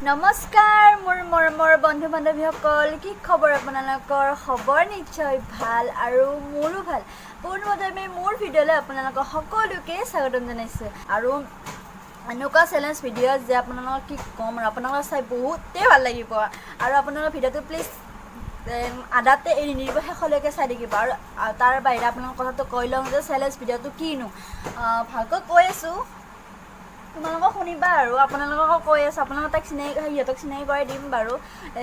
নমস্কাৰ মোৰ মৰমৰ বন্ধু বান্ধৱীসকল, কি খবৰ আপোনালোকৰ? খবৰ নিশ্চয় ভাল আৰু মোৰো ভাল। পোনপ্ৰথমে মোৰ ভিডিঅ'লৈ আপোনালোকক সকলোকে স্বাগতম জনাইছোঁ। আৰু এনেকুৱা চেলেঞ্জ ভিডিঅ' যে আপোনালোকক কি ক'ম আৰু, আপোনালোকক চাই বহুতেই ভাল লাগিব। আৰু আপোনালোকৰ ভিডিঅ'টো প্লিজ আধাতে এৰি নিদিব, শেষলৈকে চাই থাকিব। আৰু তাৰ বাহিৰে আপোনালোকৰ কথাটো কৈ লওঁ যে চেলেঞ্জ ভিডিঅ'টো কিনো, ভালকৈ কৈ আছোঁ, তোমালোকক শুনিবা। আৰু আপোনালোকক কৈ আছোঁ, আপোনালোকক তাইক চিনাকি, সিহঁতক চিনাকি কৰাই দিম বাৰু।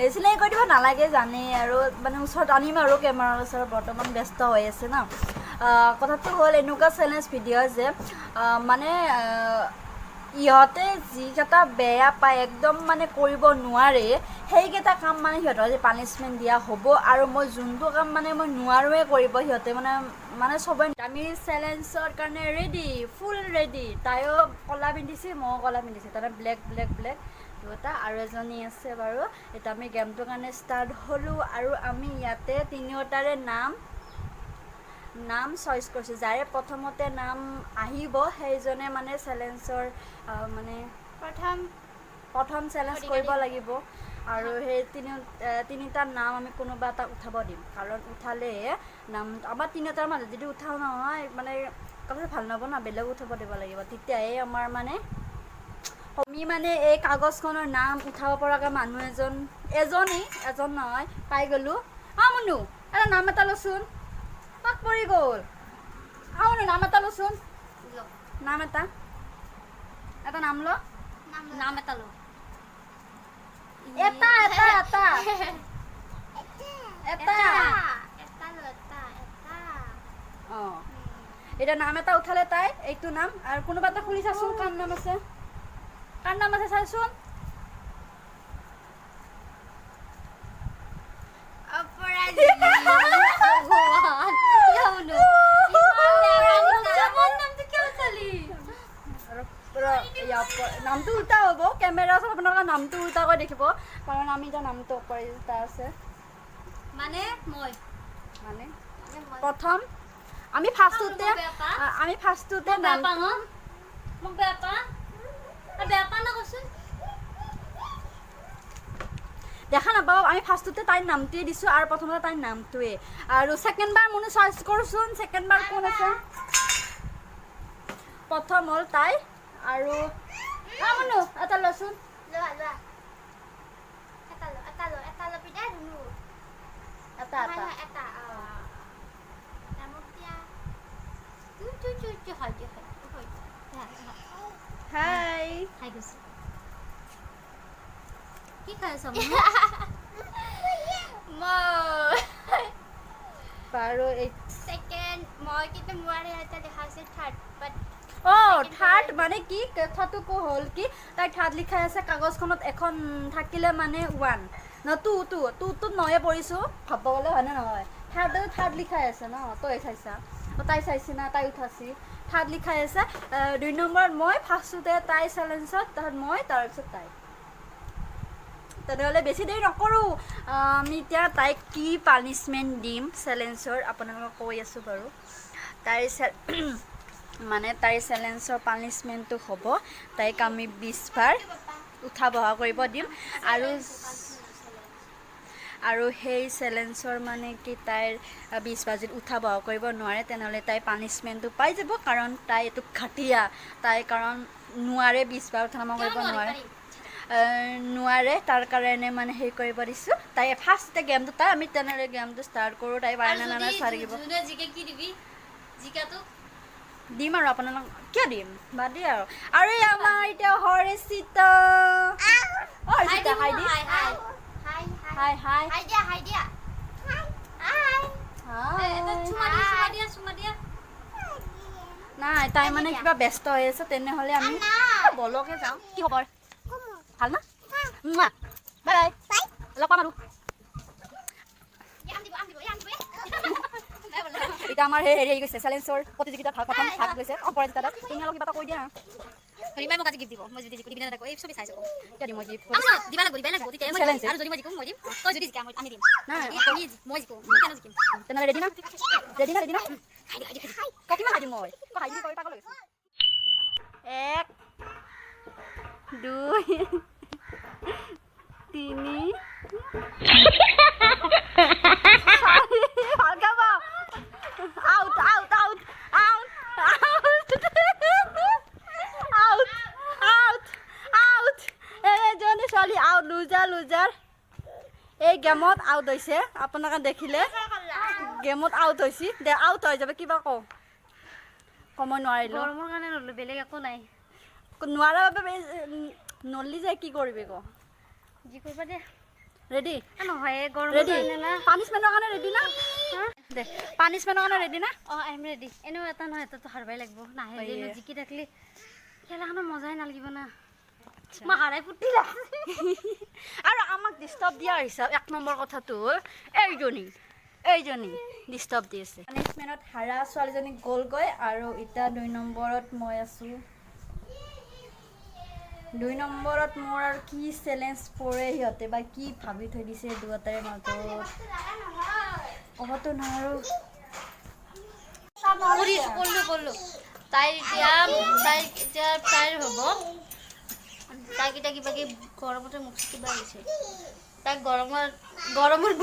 এই চিনাকি কৰি দিব নালাগে, জানেই আৰু, মানে ওচৰত আনিম আৰু, কেমেৰাৰ ওচৰত বৰ্তমান ব্যস্ত হৈ আছে ন। কথাটো হ'ল এনেকুৱা চেলেঞ্জ ভিডিঅ' যে মানে ইহঁতে যিকেইটা বেয়া পায়, একদম মানে কৰিব নোৱাৰে, সেইকেইটা কাম মানে সিহঁতক আজি পানিছমেণ্ট দিয়া হ'ব। আৰু মই যোনটো কাম মানে মই নোৱাৰোৱে কৰিব, সিহঁতে মানে মানে চবে আমি চেলেঞ্জৰ কাৰণে ৰেডি, ফুল ৰেডি। তাইও ক'লা পিন্ধিছে, ময়ো ক'লা পিন্ধিছে, তাৰমানে ব্লেক ব্লেক ব্লেক দুটা। আৰু এজনী আছে বাৰু। এতিয়া আমি গেমটোৰ কাৰণে ষ্টাৰ্ট হ'লোঁ আৰু আমি ইয়াতে তিনিওটাৰে নাম নাম চইচ কৰিছোঁ। যাৰে প্ৰথমতে নাম আহিব, সেইজনে মানে চেলেঞ্জৰ মানে প্ৰথম প্ৰথম চেলেঞ্জ কৰিব লাগিব। আৰু সেই তিনিটা নাম আমি কোনোবা এটা উঠাব দিম, কাৰণ উঠালেহে নাম আমাৰ তিনিওটাৰ মাজত যদি উঠাও নহয়, মানে কথাটো ভাল নহ'ব ন, বেলেগ উঠাব দিব লাগিব। তেতিয়াহে আমাৰ মানে আমি মানে এই কাগজখনৰ নাম উঠাব পৰাকৈ মানুহ এজন, এজনী, এজন নহয়, পাই গ'লোঁ। মুনু, এটা নাম এটা লচোন। পাক পৰি গ'ল। মুনু, নাম এটা লচোন। নাম এটা, এটা নাম ল। নাম এটা ল। এটা, এটা, এটা, এটা। এটা ল, এটা, এটা। অঁ, এতিয়া নাম এটা উঠালে তাই, এইটো নাম। আৰু কোনোবা এটা খুলি চাচোন, কাৰ নাম আছে, কাৰ নাম আছে চাচোন। অপৰাজিতা। ভগৱান, কিয় মুনু? ইমান বেয়া কান্দিছা। মোৰ নামটো কিয় উঠালি? নামটো উল্টা হ'ব। কেমেৰা ওচৰত আপোনালোকৰ নামটো উল্টাকৈ দেখিব, কাৰণ আমি এতিয়া নামটো অপৰাজিতা আছে। মানে মই মানে মানে মই প্ৰথম আমি ফাৰ্ষ্টতে মোক বেয়া পা? আমি ফাৰ্ষ্টতে মোক বেয়া নাম পা ন? মোক বেয়া পা? আৰু বেয়া পা ন কচোন? দেখা নাপাওঁ। আমি ফাৰ্ষ্টতে তাইৰ নামটোৱে দিছোঁ আৰু প্ৰথমতে তাইৰ নামটোৱে। আৰু ছেকেণ্ড বাৰ মুনু চইচ কৰচোন, ছেকেণ্ড বাৰ কোন আছে? প্ৰথম হ'ল তাই। আৰু মুনু, এটা লচোন। লোৱা, লোৱা, এটা ল, এটা ল, এটা ল'বি দে ধুনু। এটা, এটা। নহয়, এটা। অ, মোক দিয়া। চু চু চু চু, হয় দিয়া, হয় হয়। হাই। খাই গৈছে। কি খাই আছ মুনু? মই বাৰু, এই ছেকেণ্ড মই, কিন্তু মোৰ ইয়াতে দেখা আছে থাৰ্ড, বাট অঁ, থাৰ্ড মানে কি, কথাটো কো হ'ল কি, তাই থাৰ্ড লিখাই আছে কাগজখনত। এখন থাকিলে মানে ওৱান ন, টু, টু, টু, টুত নহয়ে পৰিছোঁ ভাবিব গ'লে, হয়নে নহয়? থাৰ্ড, থাৰ্ড লিখাই আছে ন, তই চাইছা? অঁ, তাই চাইছে না, তাই উঠাইছি। থাৰ্ড লিখাই আছে। দুই নম্বৰত মই, ফাৰ্ষ্টতে তাই চেলেঞ্জত, তাৰপিছত মই, তাৰপিছত তাই। তেনেহ'লে বেছি দেৰি নকৰোঁ। আমি এতিয়া তাইক কি পানিছমেণ্ট দিম চেলেঞ্জৰ, আপোনালোকক কৈ আছোঁ বাৰু। তাইৰ মানে তাইৰ চেলেঞ্জৰ পানিছমেণ্টটো হ'ব, তাইক আমি 20 বাৰ উঠা বহা কৰিব দিম। আৰু আৰু সেই চেলেঞ্জৰ মানে কি, তাইৰ 20 বাৰ যদি উঠা বহা কৰিব নোৱাৰে, তেনেহ'লে তাই পানিছমেণ্টটো পাই যাব, কাৰণ তাই এইটো ঘাটিয়া তাই, কাৰণ নোৱাৰে, 20 বাৰ উঠা নমা কৰিব নোৱাৰে, নোৱাৰে। তাৰ কাৰণে মানে হেৰি কৰিব দিছোঁ তাই ফাৰ্ষ্টতে গেমটো। তাই আমি তেনেদৰে গেমটো ষ্টাৰ্ট কৰোঁ। তাই পাৰে নে নাই চাই থাকিব। যোনে জিকে কি দিবি জিকাটো? দিম আৰু আপোনালোক কিয় দিম, বাদ দিয়ে আৰু। আৰু এই আমাৰ এতিয়া হৰিচিতা, অ হৰিচিতা, হাই দি। হাই, হাই, হাই। হাই, হাই। হাই দিয়া, হাই দিয়া, হাই। হাই। এটা চুমা দিয়া, চুমা দিয়া, চুমা দিয়া। নাই, তাই মানে কিবা ব্যস্ত হৈ আছে। তেনেহ'লে আমি বলকে যাওঁ। কি খবৰ, ভাল না? বাই বাই, লগ পাম। আৰু আম দিব, আম দিব, আম দিব। এতিয়া আমাৰ সেই হেৰি আহি গৈছে, চেলেঞ্জৰ প্ৰতিযোগিতাত ভাগ প্ৰথম ভাগ গৈছে অপৰাজিতা দাস। তুমি অলপ কিবা এটা কৈ দিয়া। ৰিমাই মোক আজি গিফ্ট দিব, মই যদি জিকো। দিবি নে নাথাকো, এই চবি চাইছো। কিয় দিম মই গিফ্ট? আমাক দিবা লাগিব, দিবাই লাগিব তেতিয়া মই Challenge. আৰু যদি মই জিকো মই দিম, তই যদি জিকা মই আমি দিম। নাই। আমি, মই জিকো, মই কেনে জিকিম? তেনেহ'লে ৰেডি না, ৰেডি না, ৰেডি না? খাই দি, খাই দি, খাই দি। ক, কিমান খাই দিম মই? ক, খাই দিবি, কৈ পাগল হৈ গৈছে। এক, দুই, ভালকে বহ। Out, out, out, out, out, out, out. এইজনী ছোৱালী আউট, লুজাৰ, লুজাৰ। এই গেমত আউট হৈছে। আপোনালোকে দেখিলে, গেমত আউট হৈছে। দে, আউট হৈ যাব। কিবা কওঁ, ক'ব নোৱাৰিলোঁ। গৰমৰ কাৰণে নললো, বেলেগ একো নাই। নোৱাৰাৰ বাবে নল্লি যায়। কি কৰিবি ক? যি কৰিবা দে। ৰেডি? নহয়, গৰমৰ ৰেডি? কাৰণে না। পানিছমেণ্টৰ কাৰণে ৰেডি না? দে, পানিছমেণ্টৰ কাৰণে ৰেডি না? অঁ, I am ready. এনেও এটা নহয় এটাতো হাৰবাই লাগিব। নাহাৰিলে অয়ে। জিকি থাকিলে খেলাখনৰ মজাই নালাগিব না। মই হাৰাই ফুৰ্তি লাগছে। আৰু আমাক ডিষ্টাৰ্ব দিয়া হিচাপ এক নম্বৰ কথাটো হ'ল এইজনী, এইজনী ডিষ্টাৰ্ব দি আছে। পানিছমেণ্টত হাৰা ছোৱালীজনী গ'লগৈ আৰু এতিয়া দুই নম্বৰত মই আছোঁ। দুই নম্বৰত মোৰ আৰু কি চেলেঞ্জ পৰে, সিহঁতে বা কি ভাবি থৈ দিছে দুয়োটাৰে মাজত, ক'বতো নোৱাৰোঁ। কৰিছোঁ, কৰিলোঁ, কৰিলোঁ। তাইৰ এতিয়া তাইৰ হ'ব। তাইক এতিয়া কিবা কিবি গৰমতে মুখ কিবা হৈছে। তাইক গৰমত গৰমত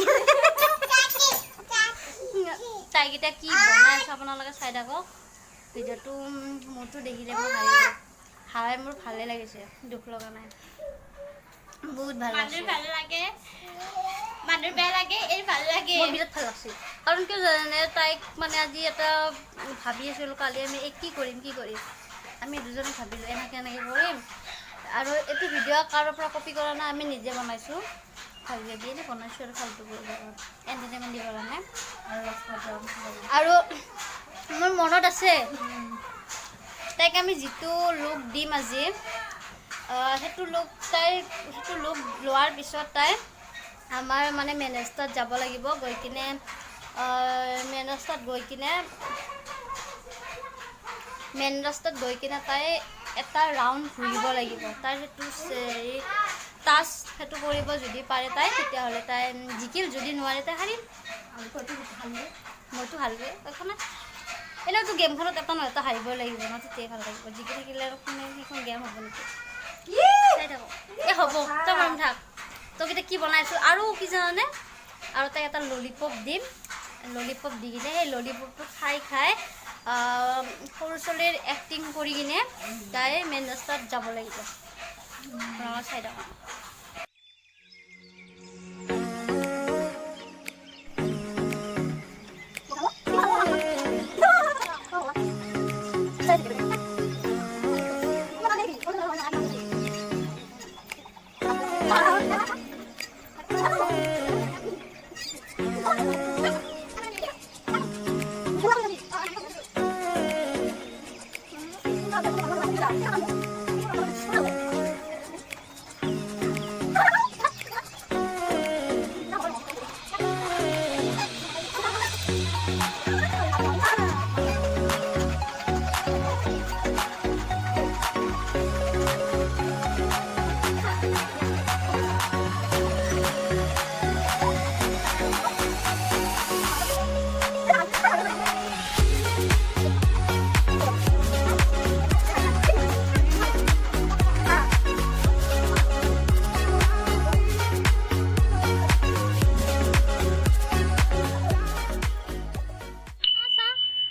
তাইক এতিয়া কি বনাই আছোঁ আপোনালোকে চাই থাকক ভিডিঅ'টো। মোৰতো দেখিলে মোৰ হাঁহি হাঁহি মোৰ ভালে লাগিছে, দুখ লগা নাই, বহুত ভাল লাগছে। ভাল লাগে, মানুহৰ বেয়া লাগে, এই ভাল লাগে। মোৰ বিৰাট ভাল লাগছে। কাৰণ কিয় জানেনে? তাইক মানে আজি এটা ভাবি আছিলোঁ কালি আমি, এই কি কৰিম, কি কৰিম। আমি দুজনে ভাবিলোঁ এনেকৈ এনেকৈ কৰিম। আৰু এইটো ভিডিঅ' কাৰোৰ পৰা কপি কৰা নাই, আমি নিজে বনাইছোঁ। ভাবি ভাবি এনেই বনাইছোঁ আৰু ফাল্টু কৰিব, এণ্টাৰটেইনমেণ্ট দিবৰ কাৰণে। আৰু মোৰ মনত আছে, তাইক আমি যিটো লুক দিম আজি, সেইটো লুক তাই সেইটো লুক লোৱাৰ পিছত তাই আমাৰ মানে মেইন ৰাস্তাত যাব লাগিব। গৈ কিনে মেইন ৰাস্তাত গৈ কিনে মেইন ৰাস্তাত গৈ কিনে তাই এটা ৰাউণ্ড ঘূৰিব লাগিব। তাইৰ সেইটো হেৰি টাস্ক, সেইটো কৰিব যদি পাৰে তাই, তেতিয়াহ'লে তাই জিকিল। যদি নোৱাৰে, তাই হাৰিল। মইতো হাৰিলোৱে, একো নাই। এনেওতো গেমখনত এটা নহয় এটা হাৰিবই লাগিব ন, তেতিয়াই ভাল লাগিব। জিকি থাকিলে আৰু কোনে সেইখন গেম হ'ব নেকি? চাই থাকক। এই হ'ব, তই মৰম থাক। তোক এতিয়া কি বনাইছোঁ আৰু কি জানানে? আৰু তাইক এটা ললিপপ দিম। ললিপপ দি কিনে সেই ললিপপটো খাই খাই সৰু ছোৱালীৰ এক্টিং কৰি কিনে তাই মেইন ৰাস্তাত যাব লাগিব। আপোনালোকে চাই থাকক।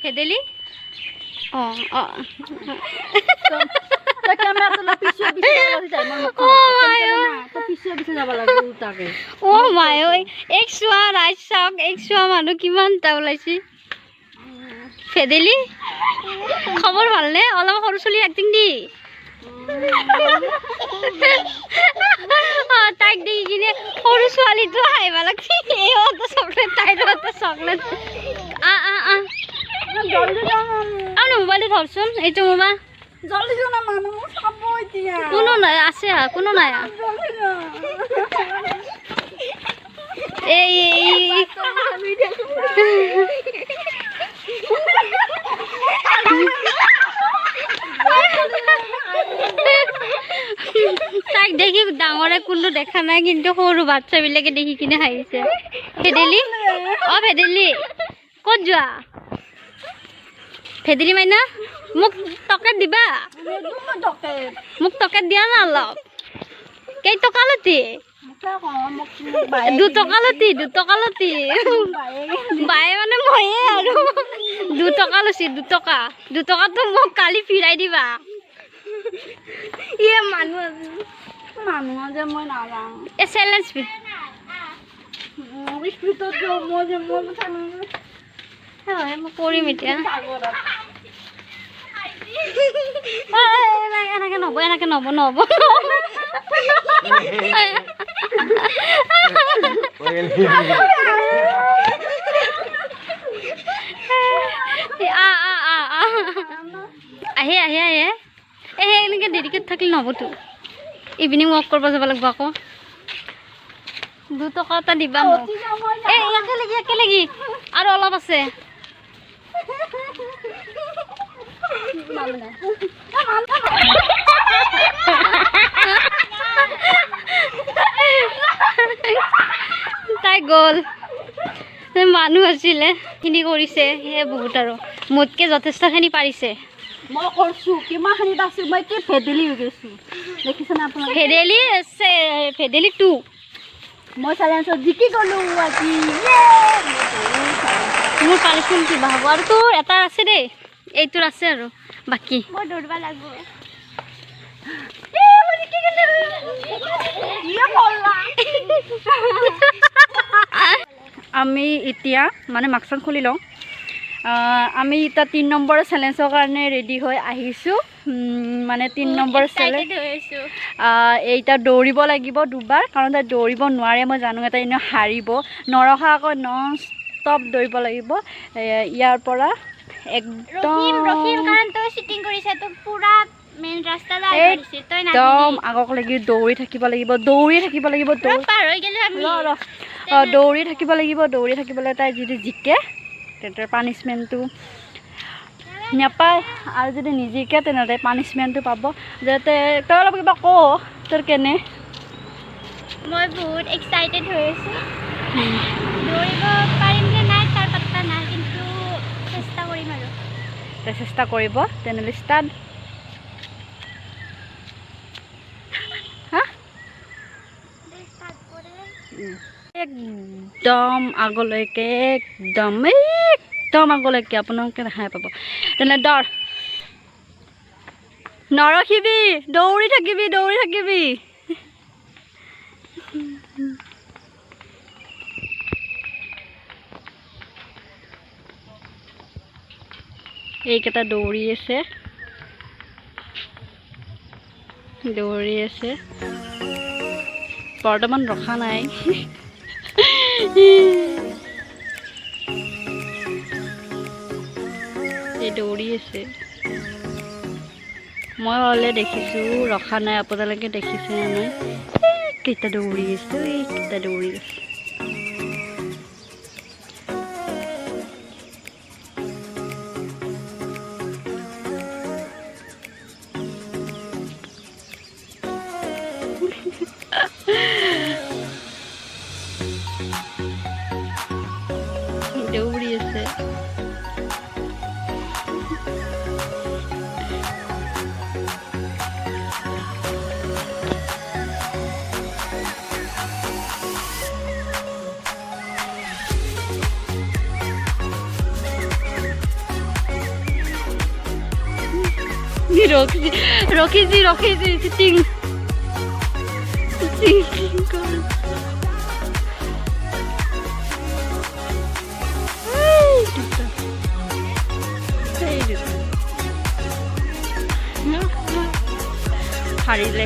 ভেদেলি, অঁ অঁ। তই কেমেৰাটো লৈ পিছে পিছে যাব লাগিছে মোৰ মুখখন। তই পিছে পিছে যাব লাগিব উল্টাকে। অ' মাই ঐ, এক চোৱা ৰাইজ, চাওক, এক চোৱা মানুহ কিমানটা ওলাইছে। ভেদেলি, খবৰ ভালনে? অলপ সৰু ছোৱালী এক্টিং দি। তাইক দেখি কিনে সৰু ছোৱালীটো হাঁহিব লাগছে। এই এটা চকলেট, তাইৰো এটা চকলেট। আহ আহ আহ। জলদি যাওঁ। আৰু মোবাইলটো ধৰচোন, এইটো মোবাইল। জলদি যাওঁ না, মানুহ মোক চাব এতিয়া। কোনো নাই আছে, কোনো নাই। জলদি যাওঁ। এই এই। তাইক দেখি ডাঙৰে কোনো দেখা নাই, কিন্তু সৰু বাচ্ছাবিলাকে দেখি কিনে হাঁহিছে। ভেদেলি, অ ভেদেলি, ক'ত যোৱা? ভেদেলি মাইনা, মোক টকেট দিবা? মোক টকেট দিয়া না অলপ। কেই টকা লতি? 2 টকা লতি, 2 টকা লতি। বায়ে মানে ময়ে আৰু 2 টকা লৈছি, 2 টকা। 2 টকাটো মোক কালি ফিৰাই দিবা। ইয়ে মানুহ আছে। মানুহ যে মই নাযাওঁ। এই চেলেঞ্জ। স্পীডত যাওঁ মই যে মই। মই কৰিম এতিয়া। এনেকে নহ'ব, এনেকে নহ'ব, নহ'ব। আ আ আ আ আহে আহে আহে। এই এনেকৈ দেৰিকৈ থাকিলে নহ'বতো, ইভিনিং ৱাক কৰিব যাব লাগিব আকৌ। 2 টকা এটা দিবা মোক। এই একেলগে, একেলগে আৰু অলপ আছে। তাই গ'ল। মানুহ আছিলে খিনি কৰিছে, সেয়ে বহুত আৰু মোতকৈ যথেষ্টখিনি পাৰিছে। মই কৰিছোঁ, কিমানখিনি পাইছোঁ। মই কি ভেদেলি হৈ গৈছোঁ, দেখিছেনে আপোনালোকে? ভেদেলি, ভেদেলি টু। মই চেলেঞ্জত জিকি গ'লো আজি। মোৰ পানিছমেণ্ট কিবা হ'ব আৰু তোৰ এটা আছে দেই, এইটোৰ আছে আৰু বাকী। মই দৌৰিব লাগিব। মই জিকি গ'লো। আমি এতিয়া মানে মাস্কখন খুলি লওঁ। আমি এতিয়া 3 নম্বৰ চেলেঞ্জৰ কাৰণে ৰেডি হৈ আহিছোঁ। মানে 3 নম্বৰ চেলেঞ্জ এইটা দৌৰিব লাগিব দুবাৰ, কাৰণ তাই দৌৰিব নোৱাৰে, মই জানো। এটা এনেও হাৰিব, নৰখা আকৌ নন ষ্টপ দৌৰিব লাগিব ইয়াৰ পৰা একদম একদম আগলৈকে দৌৰি থাকিব লাগিব, দৌৰি থাকিব লাগিব, দৌৰি থাকিব লাগিব, দৌৰি থাকিব লাগিব। তাই যদি জিকে তেন্তে পানিছমেণ্টটো নাপায় আৰু যদি নিজিকে তেনেহ'লে পানিছমেণ্টটো পাব। যাতে তই অলপ কিবা ক, তোৰ কেনে? মই বহুত এক্সাইটেড হৈ আছোঁ। দৌৰিব পাৰিম নে নাই তাৰ পাত্তা নাই, কিন্তু চেষ্টা কৰিম আৰু। চেষ্টা কৰিব। তেনেহ'লে ষ্টাৰ্ট। হা, একদম আগলৈকে, একদম একদম আগলৈকে আপোনালোকে দেখাই পাব। তেনে দৌৰ, নৰখিবি, দৌৰি থাকিবি, দৌৰি থাকিবি। এইকেইটা দৌৰি আছে, দৌৰি আছে। বৰ্তমান ৰখা নাই। এই দৌৰি আছে। মই হ'লে দেখিছোঁ ৰখা নাই, আপোনালোকে দেখিছে নাই? কেইটা দৌৰি আছে, এইকেইটা দৌৰি আছে। দৌৰি আছে। ৰখিছি, ৰখিছি, ৰখিছি। চিটিং চিটিং কৰ। এই দুটা, এই দুটা হাৰিলে।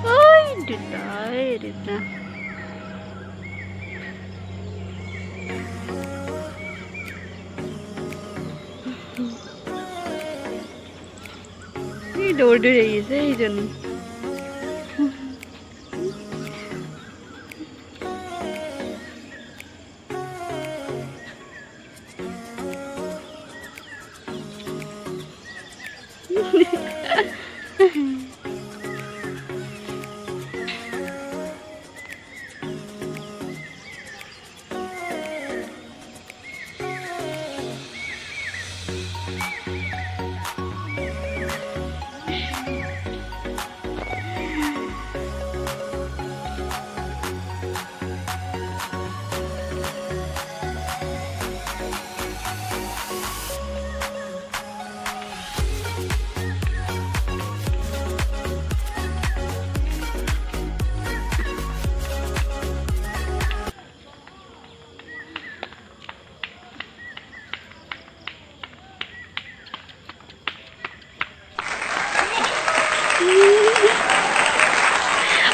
ঐ দুটা, এই দুটা। এই দৌৰ দৌৰি আহিছে এইজনী।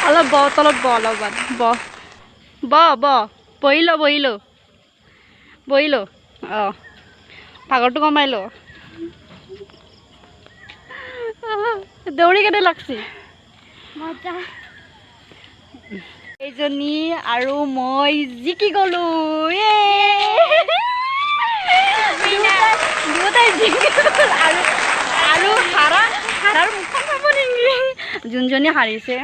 অলপ ব, তলত ব, অলপমান ব, ব ব, বহি ল, বহি ল, বহি ল। অঁ, ভাগৰটো কমাই ল। দৌৰি কেনে লাগছি? মজা। এইজনী আৰু মই জিকি গ'লো। দুয়োটাই জিকি গ'ল। আৰু আৰু হাৰা হাৰাৰ মুখখন চাব নেকি? যোনজনী হাৰিছে,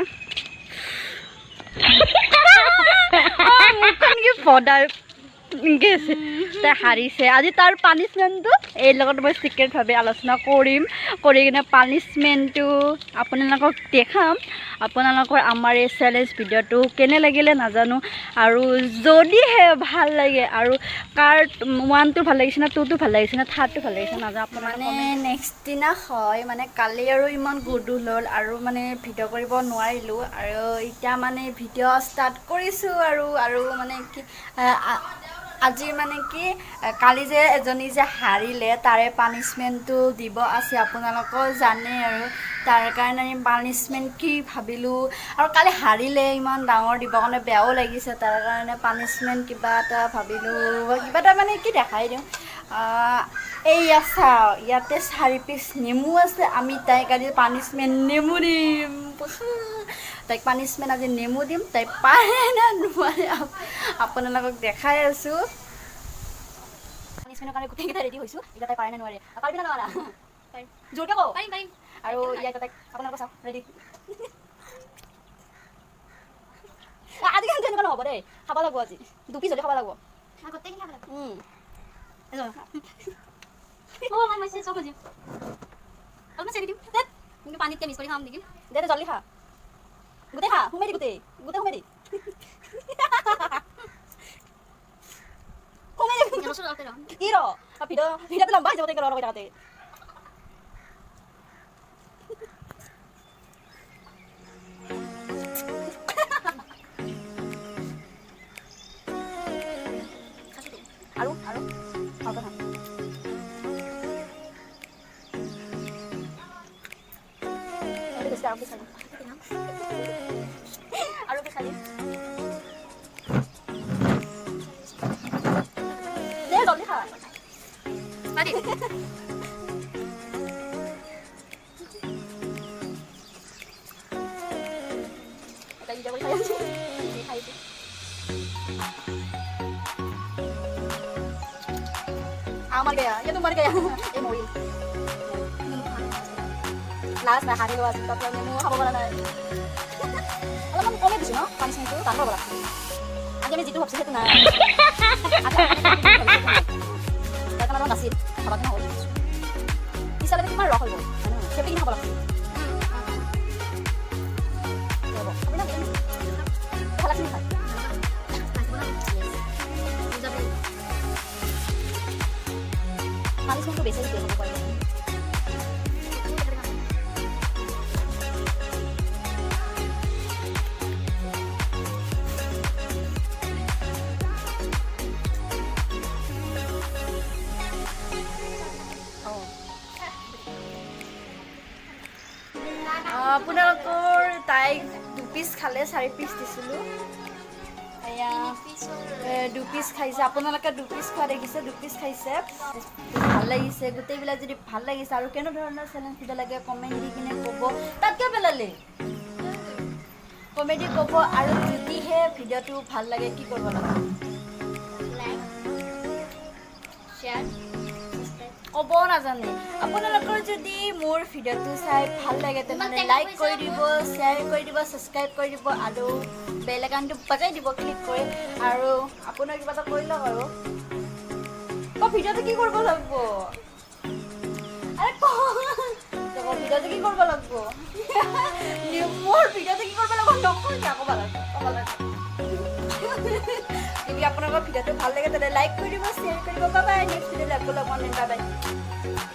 মুখখন কি ভদা গেছে। তাই হাৰিছে আজি, তাৰ পানিছমেণ্টটো এই লগত মই চিক্ৰেটভাৱে আলোচনা কৰিম, কৰি কিনে পানিছমেণ্টটো আপোনালোকক দেখাম। আপোনালোকৰ আমাৰ এই চেলেঞ্জ ভিডিঅ'টো কেনে লাগিলে নাজানো, আৰু যদিহে ভাল লাগে, আৰু কাৰ ওৱানটো ভাল লাগিছে নে টুটো ভাল লাগিছে নে থাৰ্ডটো ভাল লাগিছে নাজানো। আপোনাৰ মানে নেক্সট দিনা হয়, মানে কালি আৰু ইমান গধূল হ'ল আৰু মানে ভিডিঅ' কৰিব নোৱাৰিলোঁ, আৰু এতিয়া মানে ভিডিঅ' ষ্টাৰ্ট কৰিছোঁ। আৰু আৰু মানে কি, আজি মানে কি, কালি যে এজনী যে হাৰিলে, তাৰে পানিছমেণ্টটো দিব আছে, আপোনালোকেও জানে। আৰু তাৰ কাৰণে আমি পানিছমেণ্ট কি ভাবিলোঁ, আৰু কালি হাৰিলে ইমান ডাঙৰ দিব কাৰণে বেয়াও লাগিছে, তাৰ কাৰণে পানিছমেণ্ট কিবা এটা ভাবিলোঁ, কিবা এটা মানে কি দেখাই দিওঁ। এইয়া চাওঁ, ইয়াতে 4 পিচ নেমু আছে। আমি তাইক আজি পানিছমেণ্ট নেমু দিম। তাইক পানিছমেণ্ট আজি নেমু দিম। তাই পাৰে নে নোৱাৰে আপোনালোকক দেখাই আছোঁ। পানিছমেণ্টৰ কাৰণে গোটেইকেইটা ৰেডি হৈছোঁ। এতিয়া তাই পাৰে নে নোৱাৰে। পাৰিবি নে নোৱাৰা? জোৰকৈ কওঁ। পাৰিম, পাৰিম। আৰু ইয়াত তাইক আপোনালোকক চাওক, ৰেডি। আজি কিন্তু এনেকুৱা নহ'ব দেই, খাব লাগিব আজি দুপিচ হ'লে খাব লাগিব। গোটেইখিনি খাব লাগিব। অঁ, মই চব দিম, অলপমান চেনি দিম। কিন্তু পানীত মিক্স কৰি খাম নেকি? দে দে, জল্দি খা, গোটেই খা, সোমাই দি, গোটেই গোটেই সোমাই দি, সোমাই দি। ৰচোন অলপ ৰ। কি ৰ, ভিডিঅ'টো লম্বা হৈ যাব তেনেকৈ ৰ থাকোঁতে। আৰু আৰু আৰু কথা আৰু বেছি, আৰু বেছি, আৰু বেছি দে, জলদি খা। পাৰি। এটা ভিডিঅ' কৰি খাই আছোঁ, খাইছোঁ। मर गया ये तो, मर गया ये, মৰিল। লাজ নাই, হাৰিলো আজি, তাতে নেমু খাব পৰা নাই। অলপমান কমে দিছোঁ ন পানিছমেণ্টটো, টান পাব লাগছে। আজি আমি যিটো ভাবছোঁ সেইটো নাই। তাৰ কাৰণে নাছিল ভাবাটো নহ'ল। পিছালে কিমান ৰস হৈ গ'ল, চেপি কিনে খাব লাগছে। হ'ব, ভাল লাগছে খাই। বুজাবি। পানিছমেণ্টটো বেছি দিছে, খাব পাৰিব। আপোনালোকৰ তাইক দুপিচ খালে, 4 পিচ দিছিলোঁ। এয়া দুপিচ খাইছে। আপোনালোকে দুপিচ খোৱা দেখিছে, দুপিচ খাইছে। ভাল লাগিছে গোটেইবিলাক। যদি ভাল লাগিছে আৰু কেনেধৰণৰ চেলেঞ্জ দিব লাগে, কমেণ্ট দি কিনে ক'ব। তাত কিয় পেলালে? কমেণ্ট দি ক'ব। আৰু যদিহে ভিডিঅ'টো ভাল লাগে, কি কৰিব লাগে? Like, share, subscribe. ক'বও নাজানে। আপোনালোকৰ যদি মোৰ ভিডিঅ'টো চাই ভাল লাগে, তেনেহ'লে টেকা লাইক পইচা কৰি দিব, শ্বেয়াৰ কৰি দিব, ছাবস্ক্ৰাইব কৰি দিব আৰু বেল আইকনটো বজাই দিব ক্লিক কৰি। আৰু আপোনাৰ কিবা এটা কৰি লওক আৰু ভিডিঅ'টো কি কৰিব লাগিব? আৰে ক, ভিডিঅ'টো কি কৰিব লাগিব? মোৰ ভিডিঅ'টো কি কৰিব লাগিব? নকওঁ, কিয় ক'ব লাগিব, ক'ব লাগিব। যদি আপোনালোকৰ ভিডিঅ'টো ভাল লাগে, তেন্তে লাইক কৰি দিব, শ্বেয়াৰ কৰিব। বাই বাই, নেক্সট ভিডিঅ'ত আকৌ লগ পাম। Bye bye.